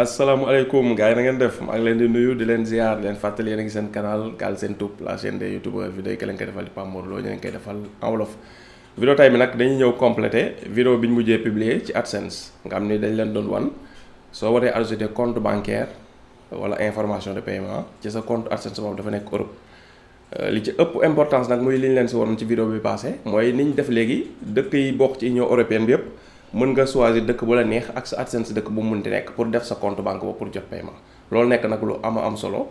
asalaamaaleykum gars yi na ngeen def maa ngi leen di nuyu di leen ziar di leen fàttali yéen a ngi seen canal Galsen Tube la chaîne des youtubeurs vidéo yi ki leen koy defal di Pape Mor Lo ñu leen koy defal en wolof. vidéo tay bi nag dañuy ñëw complété vidéo bi ñu mujjee publier ci AdSense nga xam ni dañ leen doon wan soo waree ajouter compte bancaire wala information de paiement ci sa compte AdSense boobu dafa nekk Europe. li ci ëpp importance nag muy li ñu leen si waroon ci vidéo bi passé mooy ni ñu def léegi dëkk yi bokk ci Union européenne bi yëpp mën nga choisir dëkk bu la neex ak sa AdSense dëkk bu mu munti nekk pour def sa compte banque ba pour jot paiement loolu nekk nag lu am solo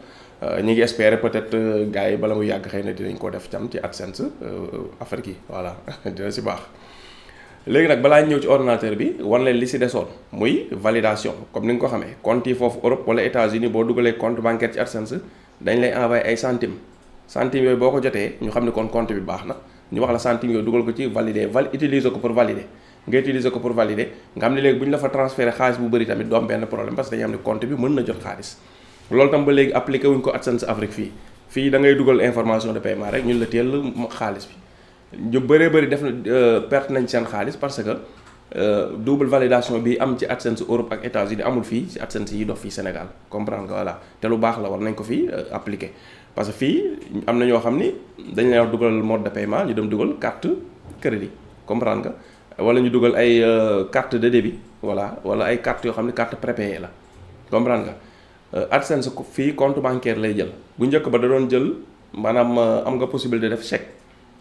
ñu ngi espérer peut-être gars yi bala muy yàgg xëy na dinañ ko def tam ci AdSense Afrique yi voilà dina si baax. léegi nag balaa ñëw ci ordinateur bi wan leen li si desoon muy validation comme ni nga ko xamee compte yi foofu Europe wala États-Unis boo dugalee compte bancaire ci AdSense dañ lay envoyé ay centimes yooyu boo ko jotee ñu xam ne kon compte bi baax na ñu wax la centimes yooyu dugal ko ci valider utiliser ko pour valider nga utiliser ko pour valider nga xam ne léegi bu ñu la fa transféré xaalis bu bëri tamit du am benn problème parce que dañuy xam ne compte bi mën na jot xaalis loolu tam ba léegi appliqué wuñ ko AdSense Afrique fii da ngay dugal information de paiement rek ñun la teel xaalis bi ñu bëree bëri def na perte nañ seen xaalis parce que double validation bi am ci AdSense Europe ak États-Unis amul fii ci AdSense yi dox fii Sénégal comprendre nga voilà te lu baax la war nañ ko fii appliqué parce que fii am na ñoo xam ni dañ lay wax dugal mode de paiement ñu dem dugal carte crédit comprendre nga wala ñu dugal ay carte de débit voilà wala ay carte yoo xam ne carte prépayée la comprendre nga AdSense fii compte bancaire lay jël bu njëkk ba da doon jël maanaam am nga possibilité def chèque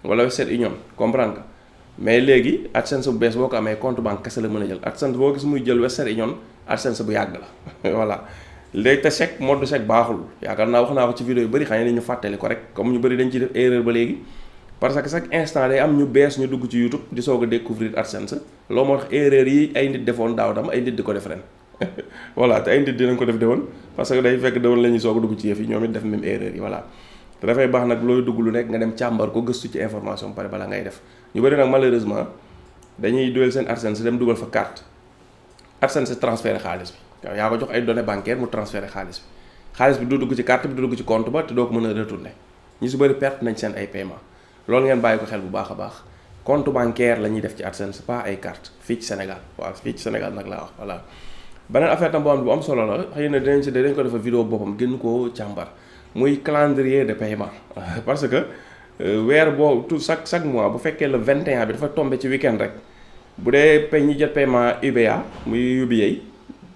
wala Western Union comprendre nga mais léegi AdSense bu bees boo ko amee compte banque kese la mën a jël AdSense boo gis muy jël Western Union AdSense bu yàgg la voilà léegi te chèque mode chèque baaxul yaakaar naa wax naa ko ci vidéo yu bëri xëy na ñu fàttali ko rek comme ñu bëri dañ ciy def erreur ba léegi parce que chaque instant day am ñu bees ñu dugg ci YouTube di soog a découvrir AdSense loolu moo tax erreur yi ay nit defoon daaw dam ay nit di ko def ren voilà te ay nit dinañ ko def déwoon parce que day fekk déwoon la ñuy soog a dugg ci yëf yi ñoom it def même erreur yi voilà te dafay baax nag looy dugg lu nekk nga dem càmbar ko gëstu ci information pare bala ngay def ñu bëri nag malheureusement dañuy dugal seen AdSense dem dugal fa carte AdSense transféré xaalis bi yow yaa ko jox ay données bancaires mu transféré xaalis bi du dugg ci carte bi du dugg ci compte ba te doo ko mën a retourner ñu si bëri perte nañ seen ay paiement loolu ngeen bàyyi ko xel bu baax a baax compte bancaire la ñuy def ci AdSense pas ay carte fii ci Sénégal waaw fii ci Sénégal nag laa wax voilà. beneen affaire tam boo xam ne bu am solo la xëy na dañ ko defal vidéo boppam gën koo càmbar muy calendrier de paiement parce que weer boo chaque mois bu fekkee le 21 bi dafa tombé ci week-end rek bu dee ñi jot paiement UBA muy UBA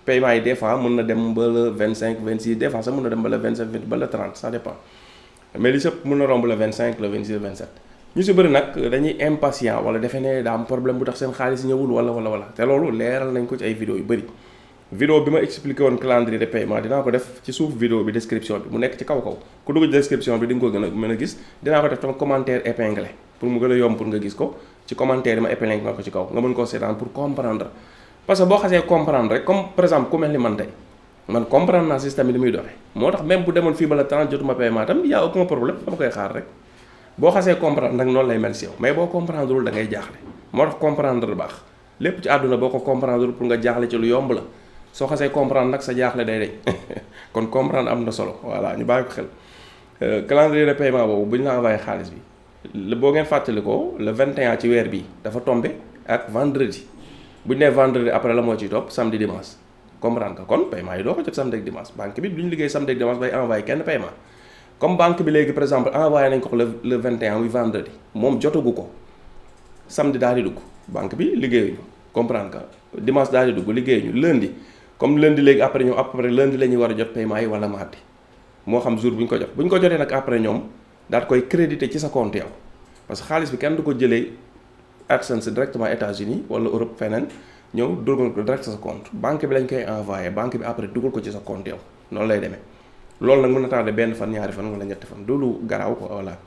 paiement yi des fois mën na dem ba le 25 26 des fois sax mën na dem ba le 27 ba le 30 ça dépend mais li sëpp mën na romb le 25 le 26 le 27 ñu si bëri nag dañuy impatient wala defe ne daa am problème bu tax seen xaalis ñëwul wala te loolu leeral nañ ko ci ay vidéo yu bëri vidéo bi ma expliqué woon calendrier de paiement dinaa ko def ci suuf vidéo bi description bi mu nekk ci kaw ku dugg ci description bi di nga ko gën a mën a gis dinaa ko def tam commentaire épinglé pour mu gën a yomb pour nga gis ko ci commentaire yi ma épinglé nga ko ci kaw nga mën koo seetaan pour comprendre parce que boo xasee comprendre rek comme par exemple ku mel ni man tey man comprendre naa système yi li muy doxee moo tax même bu demoon fii ba la temps jotuma paiement tam y a aucun problème dama koy xaar rek boo xasee comprendre nag noonu lay mel si yow mais boo comprendre wul da ngay jaaxle moo tax comprendre baax lépp ci àdduna boo ko comprendre pour nga jaaxle ci lu yomb la soo xasee comprendre nag sa jaaxle day deñ kon comprendre am na solo voilà ñu bàyyi ko xel calendrier de paiement boobu bu ñu la envoyé xaalis bi boo ngeen fàttali ko le 21 ci weer bi dafa tombé ak vendredi bu ñu nee vendredi après la moo ciy topp samedi dimanche comprendre nga kon paiement yi doo ko jot samedi ak dimanche banque bi du ñu liggéey samedi ak dimanche bay envoyé kenn paiement comme banque bi léegi par exemple envoyé nañ ko le 21 muy vendredi moom jotagu ko samedi daal di dugg banque bi liggéeyuñu comprendre nga dimanche daal di dugg liggéeyuñu lundi comme lundi léegi après ñoom après lundi la ñuy war a jot paiement yi wala mardi moo xam jour bu ñu ko jot bu ñu ko jotee nag après ñoom daal koy crédité ci sa compte yow parce que xaalis bi kenn du ko jëlee AdSense directement États-Unis wala Europe feneen ñëw dugal ko direct sa compte banque bi lañ koy envoyé banque bi après dugal ko ci sa compte yow noonu lay demee loolu nag mën na tardé benn fan ñaari fan wala ñetti fan du lu garaaw ko voilà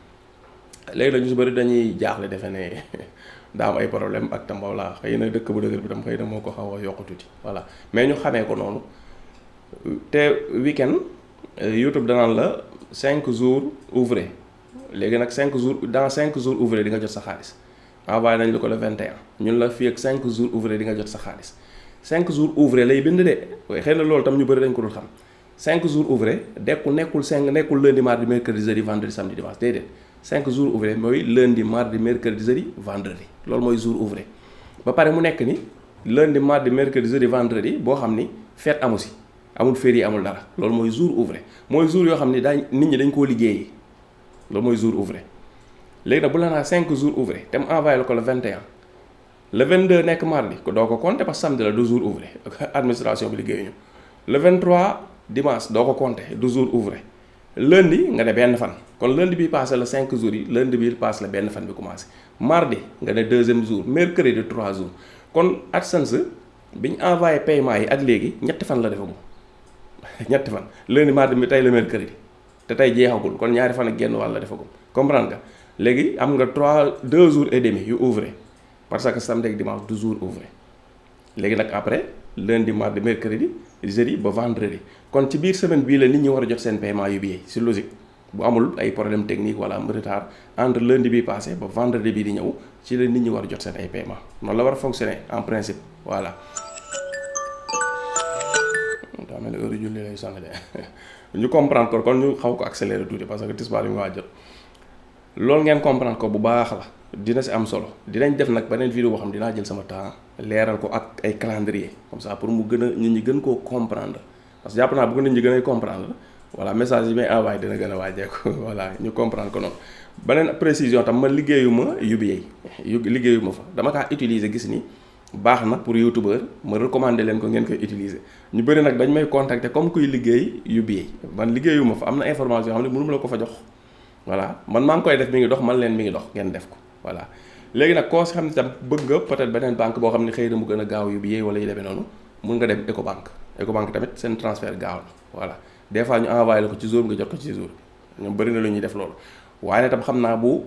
léegi nag ñu si bëri dañuy jaaxle defe ne daa am ay problème ak tam voilà xëy na dëkk bu dëgër bi tam xëy na moo ko xaw a yokku tuuti voilà mais ñu xamee ko noonu te week-end YouTube danaan la 5 jours ouvrés léegi nag 5 jours dans 5 jours ouvrés di nga jot sa xaalis envoyé nañ la ko le 21 ñun la fii ak 5 jours ouvrés di nga jot sa xaalis 5 jours ouvrés lay bind de xëy na loolu tam ñu bëri dañ ko dul xam 5 jours ouvrés nekkul lundi mardi mercredi jeudi vendredi samedi dimanche déedéet 5 jours ouvrés mooy lundi mardi mercredi jeudi vendredi loolu mooy jour ouvré ba pare mu nekk ni lundi mardi mercredi jeudi vendredi boo xam ni fête amu si amul férié amul dara loolu mooy jour ouvré mooy jour yoo xam ne nit ñi dañ koo liggéeyi loolu mooy jour ouvré léegi nag bu la naa 5 jours ouvré te mu envoyé la ko le 21 le 22 nekk mardi ko doo ko compter parce que samedi la du jour ouvré administration bi liggéeyuñu le 23 dimanche doo ko compter du jour ouvré lundi nga ne benn fan kon lundi bi passé la 5 jours yi lundi bi passé la benn fan bi commencé mardi nga ne deuxième jour mercredi 3 jours kon AdSense bi ñu envoyé paiement yi ak léegi ñetti fan la defagum ñetti fan lundi mardi mi tey la mercredi te tey jeexagul kon ñaari fan ak genn wàll la defagum comprendre nga léegi am nga 2 jours et demi yu ouvré parce que samedi ak dimanche du jour ouvré léegi nag après lundi mardi mercredi jeudi ba vendredi kon ci biir semaine bii la nit ñi war a jot seen paiement UBA c'est logique bu amul ay problème technique wala am retard entre lundi bi passé ba vendredi bii di ñëw ci la nit ñi war a jot seen ay paiement noonu la war a fonctionner en principe voilà. daa mel ni heure julli lay sonn de ñu comprendre ko kon ñu xaw ko accélérer tuuti parce que tisbaar bi nga waa jot loolu ngeen comprendre ko bu baax la dina si am solo dinañ def nag beneen vidéo boo xam dinaa jël sama temps leeral ko ak ay calendrier comme ça pour mu gën a nit ñi gën koo comprendre parce que jàpp naa bu nit ñi gën a comprendre voilà message yi may envoyé dina gën a wàññeeku voilà ñu comprendre ko noonu. beneen précision tam ma liggéeyuma UBA liggéeyuma fa dama kaa utiliser gis ni baax na pour youtubeur ma recommander leen ko ngeen koy utiliser ñu bëri nag dañ may contacter comme kuy liggéey UBA man liggéeyuma fa am na information yoo xam ne mënu ma la ko fa jox voilà man maa ngi koy def mi ngi dox man leen mi ngi dox ngeen def ko voilà. léegi nag koo si xam ne tam bëgg nga peut-être beneen banque boo xam ne xëy na mu gën a gaaw UBA wala yu demee noonu mun nga dem Ecobank tamit seen transfert gaaw na voilà des fois ñu envoyé la ko ci jour nga jot ko ci jour bi ñoom bëri na lu ñuy def loolu waaye tam xam naa bu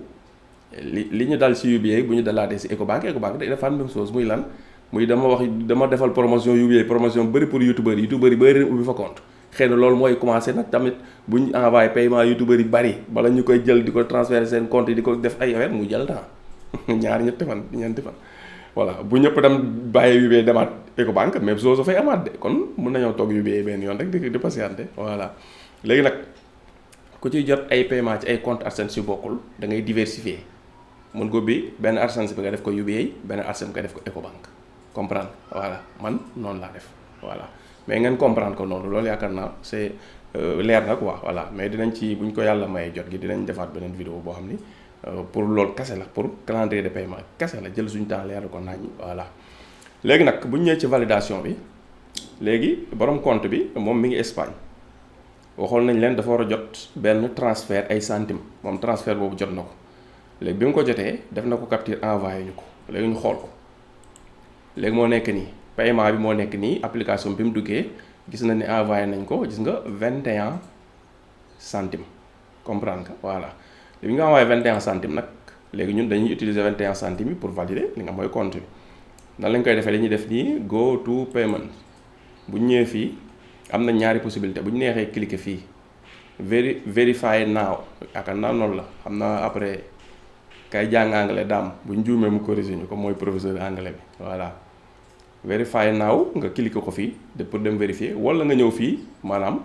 li ñu dal ci UBA bu ñu dalaatee ci Ecobank day defaat même chose muy lan muy dama defal promotion UBA promotion bëri pour youtubeurs yi bëri ubbi fa compte xëy na loolu mooy commencé nag tamit bu ñu envoyé paiement youtubeurs yi bëri bala ñu koy jël di ko transférer seen compte yi di ko def ay affaire mu jël temps ñaari ñetti fan ñeenti fan voilà bu ñëpp tam bàyyi UBA demaat Ecobank même chose dafay amaat de kon mun nañoo toog UBA benn yoon rek di patienter voilà léegi nag ku ciy jot ay paiement ci ay compte AdSense yu bokkul da ngay diversifier mun ko bi benn AdSense bi nga def ko UBA benn AdSense bi nga def ko Ecobank comprendre voilà man noonu laa def voilà mais ngeen comprendre ko noonu loolu yaakaar naa c'est leer na quoi voilà mais dinañ ci buñ ko yàlla mayee jot gi dinañ defaat beneen vidéo boo xam ni pour loolu kese la pour calendrier de paiement kese la jël suñu temps leeral ko nañ voilà. léegi nag bu ñu ñëwee ci validation bi léegi borom compte bi moom mi ngi Espagne waxoon nañ leen dafa war a jot benn transfert ay centimes moom transfert boobu jot na ko léegi bi mu ko jotee def na ko capture envoyé ñu ko léegi ñu xool ko léegi moo nekk nii paiement bi moo nekk nii application bi mu duggee gis na ni envoyé nañ ko gis nga 21 centimes comprendre nga voilà. li nga envoyé 21 centimes nag léegi ñun dañuy utiliser 21 centimes yi pour valider li nga mooy compte bi nan lañ koy defee li ñuy def nii go to payment bu ñu ñëwee fii am na ñaari possibilité bu ñu neexee cliquer fii verify now yaakaar naa noonu la xam naa après kay jàng anglais daam bu ñu juumee mu corriger ñu ko mooy professeur anglais bi voilà verify now nga cliquer ko fii de pour dem vérifier wala nga ñëw fii maanaam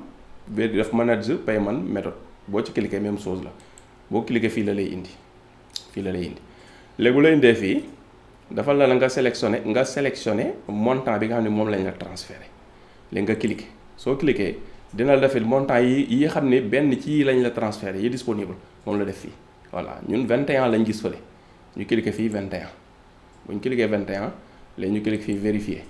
def manage payment méthode boo ci cliquer même chose la. boo cliquer fii la lay indi léegi bu la indee fii dafa la nga sélectionné montant bi nga xam ne moom lañ la transféré léegi nga cliquer soo cliquer dina la defil montant yi xam ne benn ci lañ la transféré yi disponible moom la def fii voilà ñun 21 lañ gis fële ñu cliquer fii 21 bu ñu cliquer 21 léegi ñu cliquer fii vérifier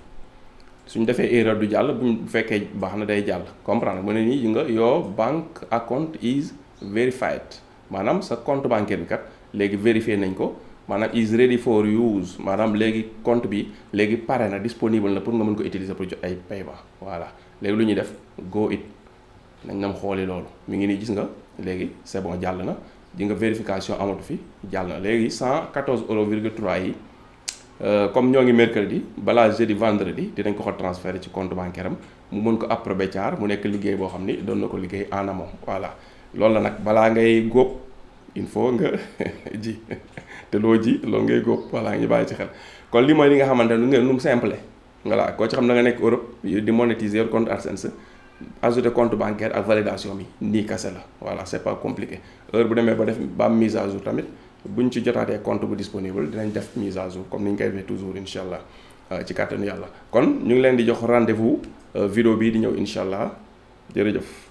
suñ defee erreur du jàll bu fekkee baax na day jàll comprendre mu ne nii nga your bank account is verified maanaam sa compte bancaire bi kat léegi vérifié nañ ko maanaam is ready for use maanaam léegi compte bi léegi pare na disponible na pour nga mën ko utiliser pour jot ay paiement voilà léegi lu ñuy def go it nañ nam xooli loolu mi ngi nii gis nga léegi c'est bon jàll na di nga vérification amatu fi jàll na léegi 114,3 yi comme ñoo ngi mercredi balaa jeudi vendredi dinañ ko transférer ci compte bancaire am mu mën ko approber caar mu nekk liggéey boo xam ni doon na ko liggéey en amont voilà loolu la nag balaa ngay góob il faut nga ji te loo ji loolu ngay góob voilà ñu bàyyi ci xel kon li mooy li nga xamante ne nu mu simple voilà koo ci xam da nga nekk Europe di monétiser compte AdSense ajouter compte bancaire ak validation bi nii kase la voilà c'est pas compliqué heure bu demee ba am mise à jour tamit buñ ci jotaatee compte bu disponible dinañ def mise à jour comme ni ñu koy defee toujours incha allah ci kàttanu yàlla kon ñu ngi leen di jox rendez-vous vidéo bii di ñëw incha allah jërëjëf.